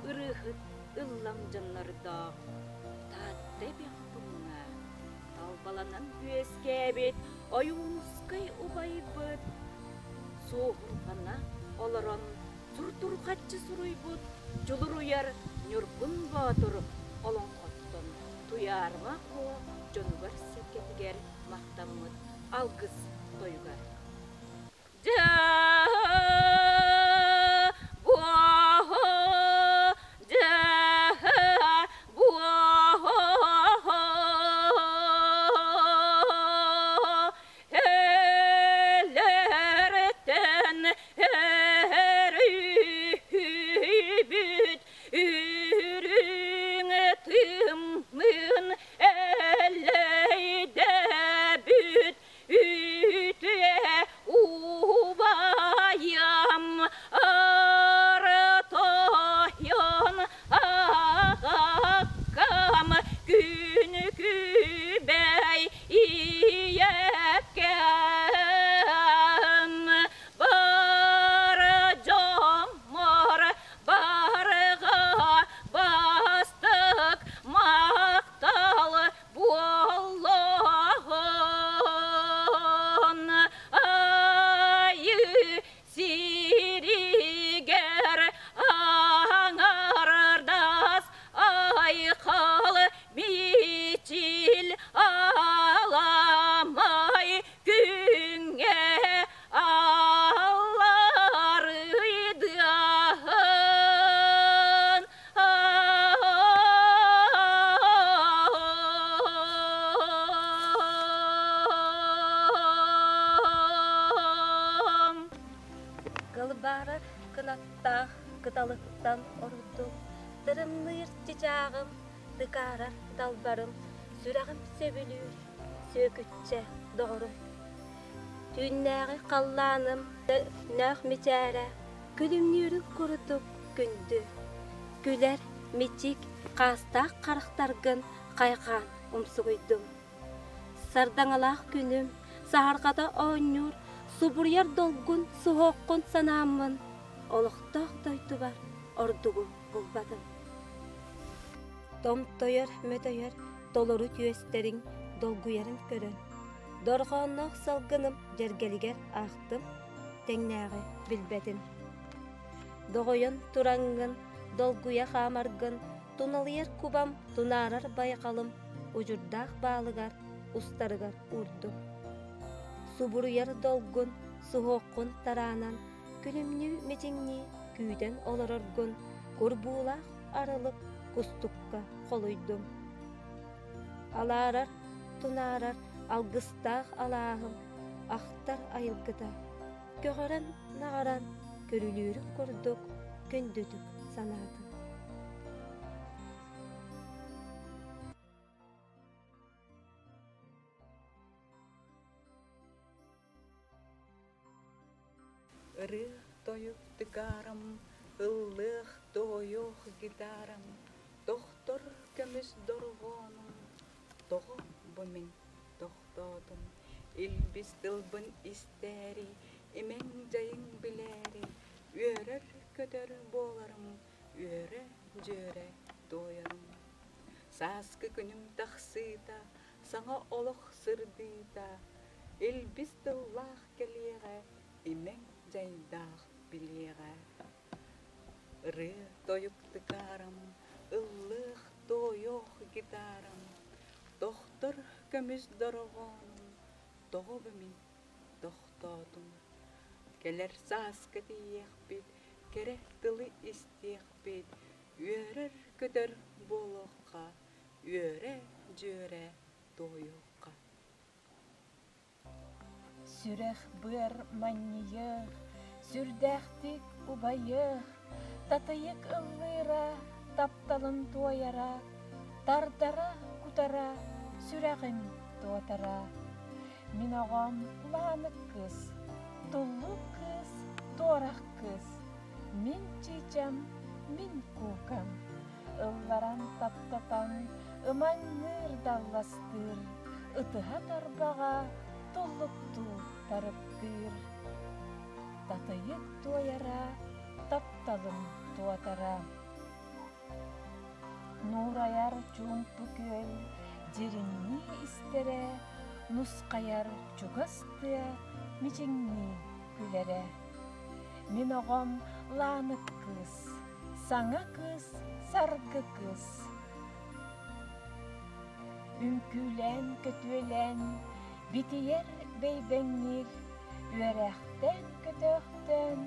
ырыаһыт ыллам дьоннордоох Таатта эбэхпуҥҥа талбаланан үөскээбит Ойуунускай убайбыт суоһурҕана олорон сурдурҕаччы суруйбут Дьулуруйар Ньургун Боотур олоҥхоттон Туйаарыма Куо дьонугар-сэргэтигэр махтаммыт алгыс тойугар. Өлөртөн өрүһүйбүт үрүҥ тымнын элэйдэбит үтүө убайым артойон аҕаккам күн күбэй ийэккэм бар дьоммор барҕа бастык махтал буоллоҕун айыы сиригэр аҥардас айхал мичил аламай күҥҥэ алларыйдыаһын. Кылбаарар кынаттаах кыталыктан ордук тырымныыр чычааҕым, тыкаарар далбарым, сүрэҕим сөбүлүүр сүөкүччэ доҕорум. Түүннээҕи халлааным нөөх мичээрэ, күлүмнүүрүн курдук күндү. Күлэр, мичик, хаастаах харахтаргын хайҕаан умсугуйдум. Сардаҥалаах күнүм, саһарҕата оонньуур, субуруйар долгун суһуоххун санааммын, олохтоох дойдубар ордугу булбатым. Томтойор-мөтөйөр толору түөстэриҥ долгуйарын көрөн, дорҕоонноох салгыным дьэргэлигэр аахтым, тэҥнээҕи билбэтим. Доҕойон тураҥҥын, долгуйа хаамаргын, туналыйар кубам, тунаарар байҕалым удьурдаах баалыгар устарыгар уурдум. Субуруйар долгун, суһуоххун тараанан, күлүмнүү мичиҥнии күүтэн олороргун курбуулаах арылык кустукка холуйдум. Алаарар, тунаарар алгыстаах алааһым ахтар айылгыта, көҕөрөн-наҕаран көрүлүүрүн курдук күндүтүк санаатым. Ырыа-тойук тыгаарым, ыллыах-туойуох гитарам, тохтор көмүс дорҕоонум, тоҕо бу мин тохтоотум, илбис тылбын истээри, имэҥ-дьайыҥ билээри, үөрэр-көтөр буоларым, үөрэ-дьүөрэ туойарым. Сааскы күнүм тахсыыта, саҥа олох сырдыыта, илбис тыллаах кэлиэҕэ, имэҥ дьайдаах билиэҕэ. Ырыа-тойук тыкаарам, ыллыах-туойуох гитарам, тохтор көмүс дорҕоонум, тоҕо бу мин тохтоотум? Кэлэр сааска тиийиэхпит, кэрэ тылы истиэхпит, үөрэр-көтөр буолуохха, үөрэ-дьүөрэ туойуохха. Сүрэх-быар манньыйыах, сүрдээхтик убайыах, татыйык ыллыыра, тапталын туойара, тардара-кутара, сүрэҕин туотара. Мин оҕом Лаанык кыыс, туллук кыыс, туорах кыыс, мин чыычам, мин куукам. Ылларан таптатан, ымаҥныыр далластыыр, ытыһа тарбаҕа туллуктуу тарыптыыр. Татыйык туойара, тапталын туотара. Нуурайар чуумпу күөл дьиримнии истэрэ, нусхайар чугас тыа мичиҥнии күлэрэ. Мин оҕом Лаанык кыыс, саҥа кыыс, саргы кыыс. Үҥкүүлээн, көтүөлээн, битийэр бэйбэҥниир, үөрээхтээн, көтөөхтөөн,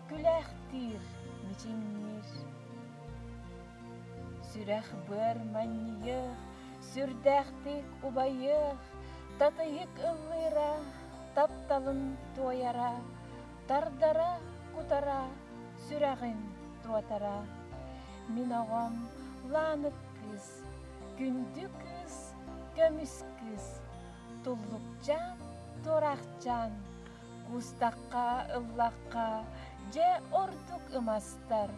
күлээхтиир, мичиҥниир. Сүрэх-быар манньыйыах, сүрдээхтик убайыах, татыйык ыллыыра, тапталын туойара, тардара, кутара, сүрэҕин туотара. Мин оҕом Лаанык кыыс, күндү кыыс, көмүс кыыс, туллукчаан, туораахчаан, куустахха, ыллахха, дьэ ордук ымастар,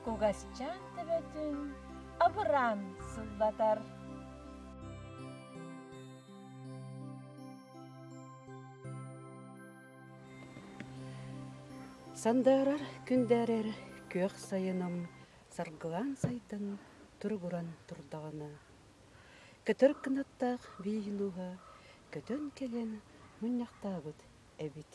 кугасчаан төбөтүн абыраан сыллатар. Сандаарар күндээрэр күөх сайыным саргылаан сайдан туругуран турдаҕына, көтөр кынаттаах бииһин ууһа көтөн кэлэн мунньахтаабыт эбит.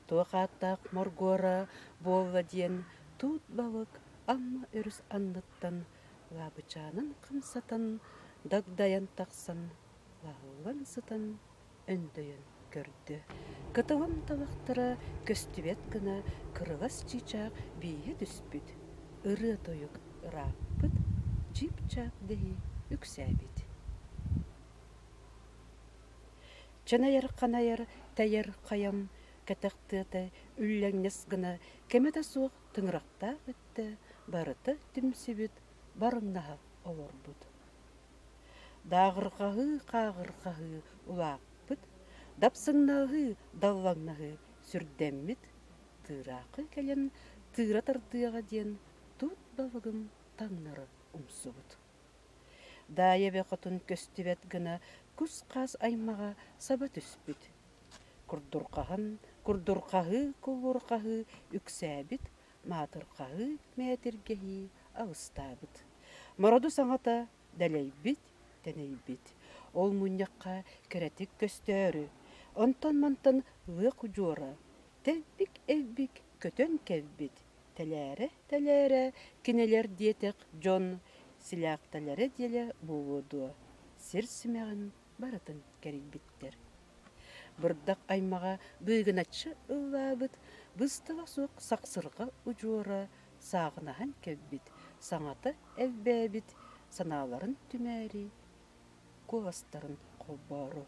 Туох ааттаах моргуора буолла диэн туут балык Амма өрүс анныттан лаабычаанын хамсатан дагдайан тахсан лаһыллан сытан өндөйөн көрдө. Кытылым талахтара көстүбэт гына кырылас чыычаах бииһэ түспүт, ырыа-тойук ырааппыт, чыып-чаап дэһии үксээбит. Чанайар-ханайар, тэйэр хайам кэтэх тыата үллэҥнэс гына кэмэ да суох тыҥырахтаах өттө барыта түмсүбүт, барыҥнаһа олорбут. Дааҕырҕаһыы-хааҕырҕаһыы улааппыт, дапсыҥнаһыы, даллаҥнаһыы сүрдэммит, тыыраахы кэлэн тыыра тардыаҕа диэн туут балыгын таҥнары умсубут. Даайа эбэ хотун көстүбэт гына кус-хаас аймаҕа саба түспүт. Курдурҕаһан, курдурҕаһыы, куллурҕаһыы үксээбит, маатырҕаһыы, мээтиргэһии алыстаабыт. Мороду саҥата дэлэйбит, тэнийбит. Ол мунньахха кэрэтик көстөөрү, онтон-мантан лыах удьуора, тэлбик-элбик көтөн кэлбит, тэлээрэ-тэлээрэ кинилэр диэтэх дьон силээхтэлэрэ диэлэ буолуо дуо, сир симэҕин барытын кэрийбиттэр. Бырдах аймаҕа быыгыначчы ыллаабыт, быстала суох сахсырҕа удьуора сааҕынаһан кэлбит, саҥата элбээбит, санааларын түмээри куоластарын холбоору,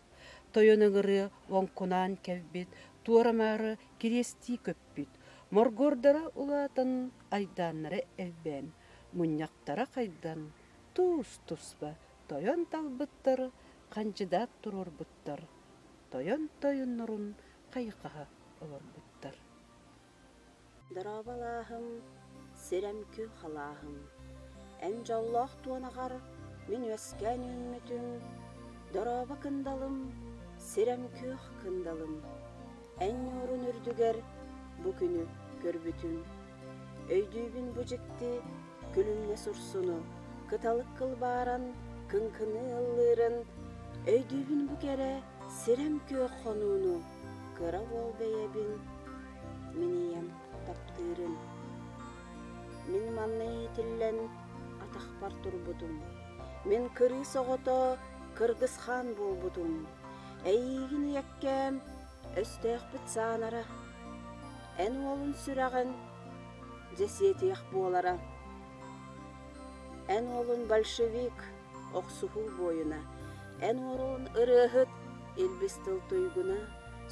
тойон ыҥырыа лоҥкунаан кэлбит, туора-маары кириэстии көппүт, моргуордара улаатан, айдааннара элбээн, мунньахтара хайдан, туус-туспа тойон талбыттар, хандьыдаат туруорбуттар, тойон тойоннорун хайҕаһа олорбуттар. Дорооболооһум, сирэм күөх алааһым, Эн дьоллоох туонаҕар мин үөскээн үүммүтүм, Дорообо кындалым, сирэм күөх кындалым, Эн ньуурун үрдүгэр бу күнү көрбүтүм. Өйдүүбүн бу дьикти күлүмнэс сурсуну, Кыталык кылбааран кыҥкыныы ыллыырын, Өйдүүбүн бу кэрэ сирэм күөх хонууну, Кыра уол бэйэбин мин ийэм таптыырын. Мин манна иитиллэн атахпар турбутум. Мин кырыыс оҕото кыргыс хаан буолбутум. Эйиигин ийэккээм өстөөхпүт саанара. Эн уолун сүрэҕин дьэ сиэтиэх буолара. Эн уолун большевик, охсуһуу буойуна, эн уолун ырыаһыт, илбис тыл туйгуна,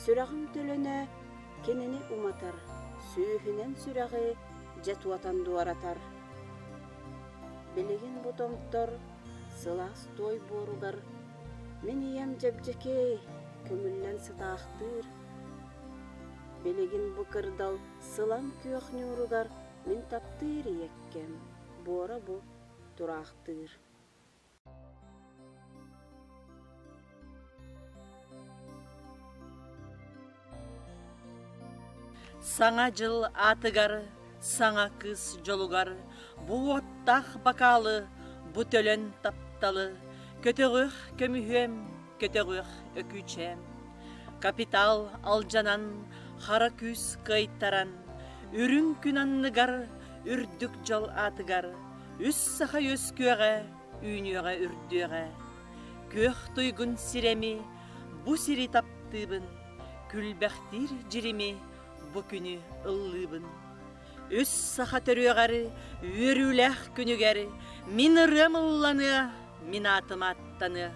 сүрэҕим төлөнө кинини уматар, сүүһүнэн сүрэҕи дьэ туотан дуоратар. Билигин бу томтор сылаас туой буоругар мин ийэм дьэбдьэкэй көмүллэн сытаахтыыр. Билигин бу кырдал сылаҥ күөх ньууругар мин таптыыр ийэккэм буора бу тураахтыыр. Саҥа дьыл аатыгар, саҥа кыыс дьолугар бу уоттаах бакаалы Бу төлөн тапталы көтөҕүөх көмүһүөм, көтөҕүөх өкүүчээм. Капитал алдьанан, хара күүс кыайтаран, үрүҥ күн анныгар, үрдүк дьол аатыгар үс саха үөскүөҕэ, үүнүөҕэ үрдүөҕэ. Күөх туйгун сирэми, бу сири таптыыбын, күлбэхтиир дьирими бу күнү ыллыыбын. Үс саха төрүөҕэр, үөрүүлээх күнүгэр мин ырыам ылланыа, мин аатым ааттаныа.